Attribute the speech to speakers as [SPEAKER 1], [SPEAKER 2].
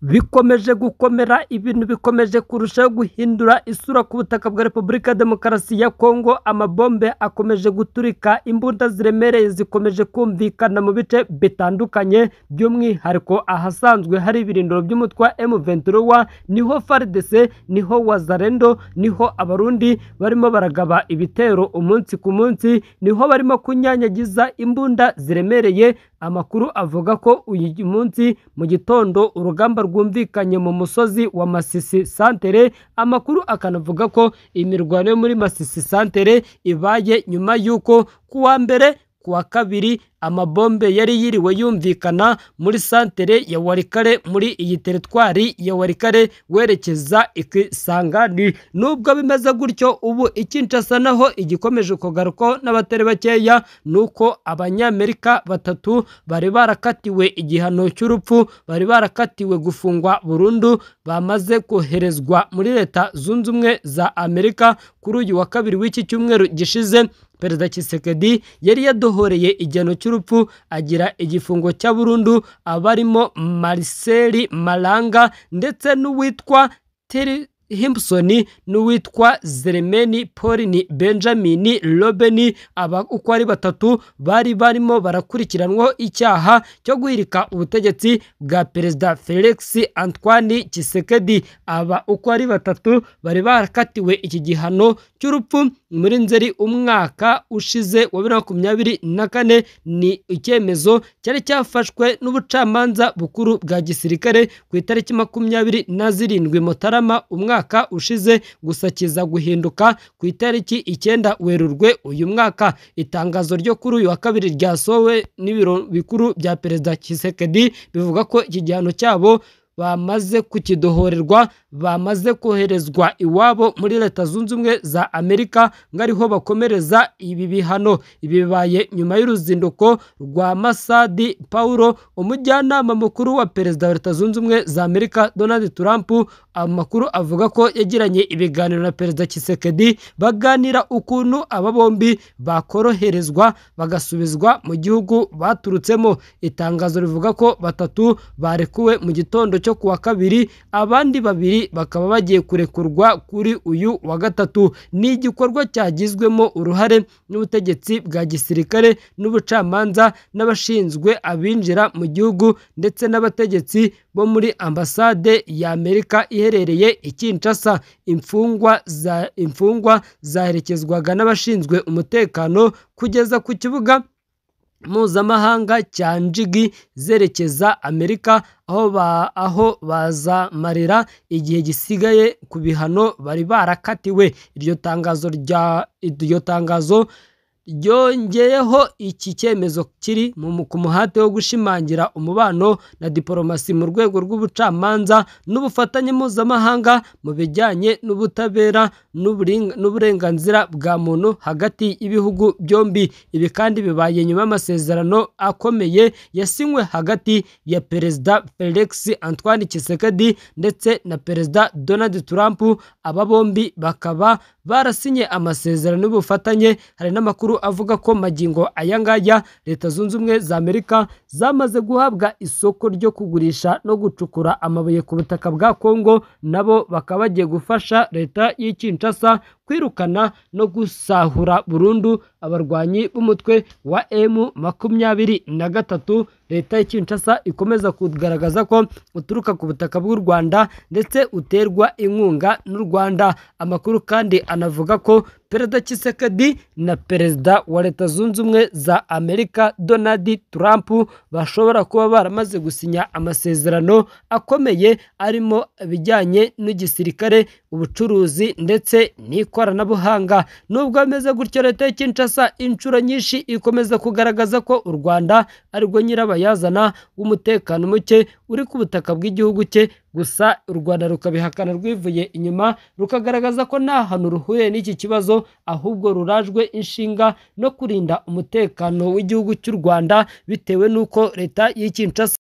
[SPEAKER 1] Bikomeje gukomera, ibintu bikomeje kurushaho guhindura isura ku butaka bwa Repubulika ya Demokarasi ya Kongo. Amabombe akomeje guturika, imbunda ziremereye zikomeje kumvikana mu bice bitandukanye, by'umwihariko ahasanzwe hari ibirindiro by'umutwe wa M23, niho FARDC, niho Wazalendo, niho Abarundi barimo baragaba ibitero umunsi ku munsi, niho barimo kunyanyagiza imbunda ziremereye. Amakuru avuga ko uyu munsi mu gitondo urugamba rwumvikanye mu musozi wa Masisi Santere. Amakuru akanavuga ko imirwano yo muri Masisi Santere ibaye nyuma y'uko kuwa mbere, kuwa kabiri amabombe yari yiriwe yumvikana muri santere ya Walikale, muri iyi teritwari ya Walikale werekeza Ikisangani. Nubwo bimeze gutyo, ubu Kinshasa naho igikomeje kugarukwaho n'abatari bakeya nuko Abanyamerika batatu bari barakatiwe igihano cy'urupfu, bari barakatiwe gufungwa burundu, bamaze koherezwa muri Leta Zunze Ubumwe za Amerika kuri uyu wa kabiri w'iki cyumweru gishize. Perezida Tshisekedi yari yadohoreye igihano cy'urupfu agira igifungo cya burundu abarimo Marcel Malanga ndetse n'uwitwa Terry Himpson n'uwitwa Zelemeni Pauline Benjamin Robeni. Aba uko ari batatu bari barimo barakurikiranwaho icyaha cyo guhirika ubutegetsi bwa Perezida Felix Antoine Tshisekedi. Aba uko ari batatu bari barakatiwe iki gihano cy'urupfu muri Nzeri umwaka ushize wa 2024. Ni icyemezo cyari cyafashwe n'ubucamanza bukuru bwa gisirikare ku itariki 27 Mutarama umwaka ushize, gusa kiza guhinduka ku itariki 9 Werurwe uyu mwaka. Itangazo ryo kuri uyu wa kabiri ryasohowe n'ibiro bikuru bya Perezida Tshisekedi bivuga ko iki gihano cyabo bamaze kukidohorerwa, bamaze koherezwa iwabo muri Leta Zunze Ubumwe za Amerika ngo ariho bakomereza ibi bihano. Ibi bibaye nyuma y'uruzinduko rwa Masadi Paulo, umujyanama mukuru wa Perezida wa Leta Zunze Ubumwe za Amerika Donald Trump. Amakuru avuga ko yagiranye ibiganiro na Perezida Tshisekedi, baganira ukuntu aba bombi bakoroherezwa bagasubizwa mu gihugu baturutsemo. Itangazo rivuga ko batatu barekuwe mu gitondo cyo kuwa kabiri, abandi babiri bakaba bagiye kurekurwa kuri uyu wa gatatu. Ni igikorwa cyagizwemo uruhare n'ubutegetsi bwa gisirikare n'ubucamanza n'abashinzwe abinjira mu gihugu ndetse n'abategetsi bo muri ambasade ya Amerika iherereye i Kinshasa. Imfungwa zaherekezwaga n'abashinzwe umutekano kugeza ku kibuga mpuzamahanga cya Njigi zerekeza Amerika, aho bazamarira igihe gisigaye ku bihano bari barakatiwe. Iryo tangazo ryongeyeho iki cyemezo kiri ku muhate wo gushimangira umubano na diporomasi mu rwego rw'ubucamanza n'ubufatanye mpuzamahanga mu bijyanye n'ubutabera n'uburenganzira bwa muntu hagati y'ibihugu byombi. Ibi kandi bibaye nyuma y'amasezerano akomeye yasinywe hagati ya Perezida Felix Antoine Tshisekedi ndetse na Perezida Donald Trump. Aba bombi bakaba barasinye amasezerano y'ubufatanye. Hari n'amakuru avuga ko magingo aya ngaya Leta Zunze Ubumwe za Amerika zamaze guhabwa isoko ryo kugurisha no gucukura amabuye ku butaka bwa Kongo, nabo bakaba bagiye gufasha leta y'i Kinshasa kwirukana no gusahura burundu abarwanyi b'umutwe wa M23. Leta y'i Kinshasa ikomeza kugaragaza ko uturuka ku butaka bw'u Rwanda ndetse uterwa inkunga n'u Rwanda. Amakuru kandi anavuga ko Perezida Tshisekedi na Perezida wa Leta Zunze Ubumwe za Amerika Donald Trump bashobora kuba baramaze gusinya amasezerano akomeye arimo ibijyanye n'igisirikare, ubucuruzi ndetse n'ikoranabuhanga. Nubwo ameze gutyo, leta ya Kinshasa inshuro nyinshi ikomeza kugaragaza ko u Rwanda arirwo nyirabayazana w'umutekano muke uri ku butaka bw'igihugu cye, gusa u Rwanda rukabihakana rwivuye inyuma, rukagaragaza ko nta hantu ruhuye n'iki kibazo, ahubwo rurajwe inshinga no kurinda umutekano w'igihugu cy'u Rwanda bitewe n'uko leta y'i Kinshasa